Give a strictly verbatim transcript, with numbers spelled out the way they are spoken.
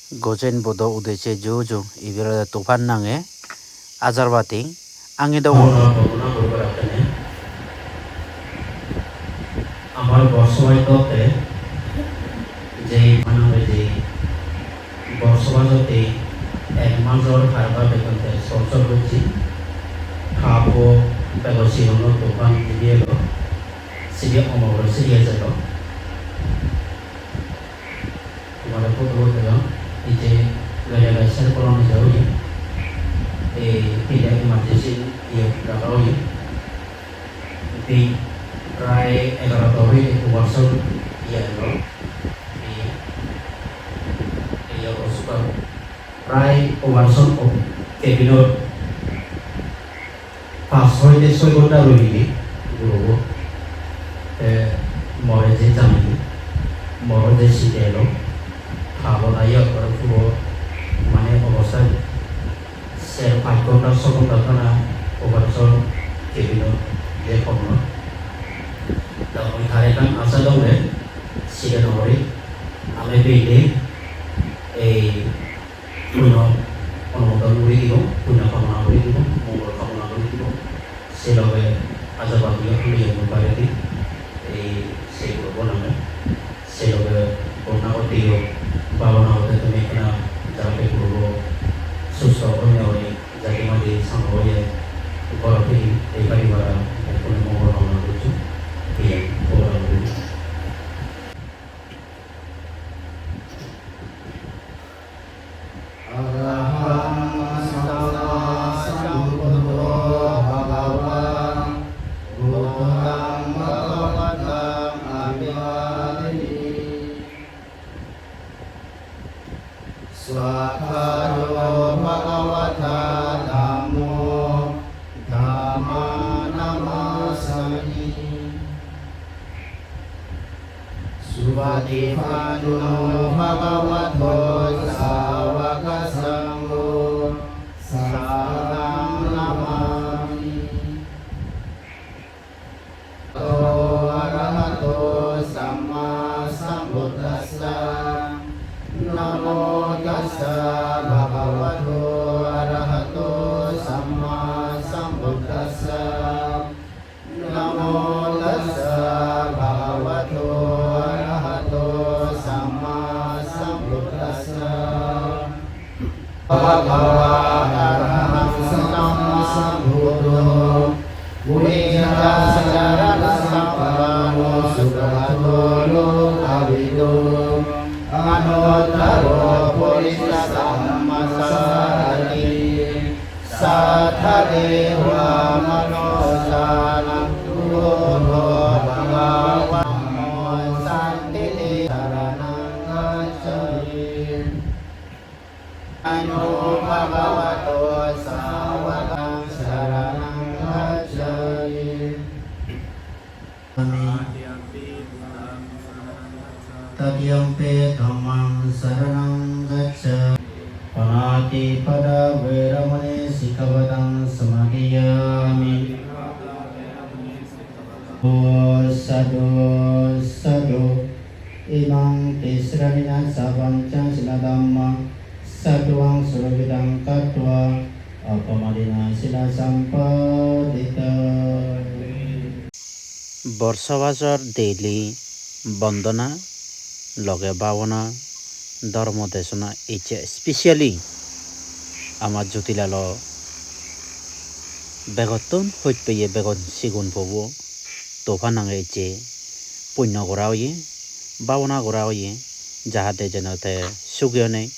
Gojen Buddho udisse ju ju, ibe olode Tufan nange ajar bati angi dongor. Bondona guribar attene amar Borsobai dotte je mane je Borsobajotte ek major harba betonte sorso gojji, hapo bego sigono Tufan jidi elo, sidi omogore sidi ejelo. Tomare photo bo degong, ije gari gai sar kolom ije oye. Ei pile emergency iye raga oye. Di prai egarota oye, ekko person iye elo. Ei, ei obosta prai operation o cabin ot pas hoite soi ghonta roinei gurobo. Te more je janei, more je side elo, ta boda iye ekkore puro mane obosta ser pach ghonta, so ghonta tana operation cabin ot je hobor. Ta mui tare ekkan asa dong de, side no guri, ami bile ei punyo onumodon guri dibo, punyo kamona guri dibo, mongol kamona guri dibo. Se loge aja badiyo holiyo mui baredi ei se gurobo nange. Se loge bonna gotte yo, babona gotte tumi ekkena jate gurobo susto oinei oi, jati madi sango oye, ghorot firi ei paribar bekkune mongol kamona gocchon. Iyen program guri. Arahaṃ sammāsambuddho bhagavā, buddhaṃ bhagavantaṃ abhivādemi. Svākkhāto bhagavatā dhammo, dhammaṃ namassāmi. Supaṭipanno bhagavato sāvakasaṅgho, saṅghaṃ namāmi. Arahato sammāsambuddhassa. Namo tassa bhagavato arahato sammāsambuddhassa. Namo tassa bhagavato arahato sammāsambuddhassa. Bhagavā arahaṃ sammāsambuddho, vijjācaraṇasampanno sugato lokavidū, anuttaro purisadammasārathi, satthā devamanussānaṃ buddho bhagavāti. Santiti saraṇaṃ gacchāmi. Anu bhagavato sāvakaṃ saraṇaṃ gacchāmi. Tatiyampi dhammaṃ saraṇaṃ gacchāmi. Pāṇātipātā veramaṇī sikkhāpadaṃ samādiyāmi. Sadhu, sadhu. Imaṃ tisaraṇena saha pañcasīlā dhammaṃ sādhukaṃ surakkhitaṃ katvā appamādena sīlaṃ sampādetha. Borso bajor daily bondona loge bhabona dhormo desona ecche, specially ama Jyotilalo begottun hoch peye begon sigon pobo Tufan nange ecche punyo gora oye, bhabona gora oye, jahate jeno te sugi onei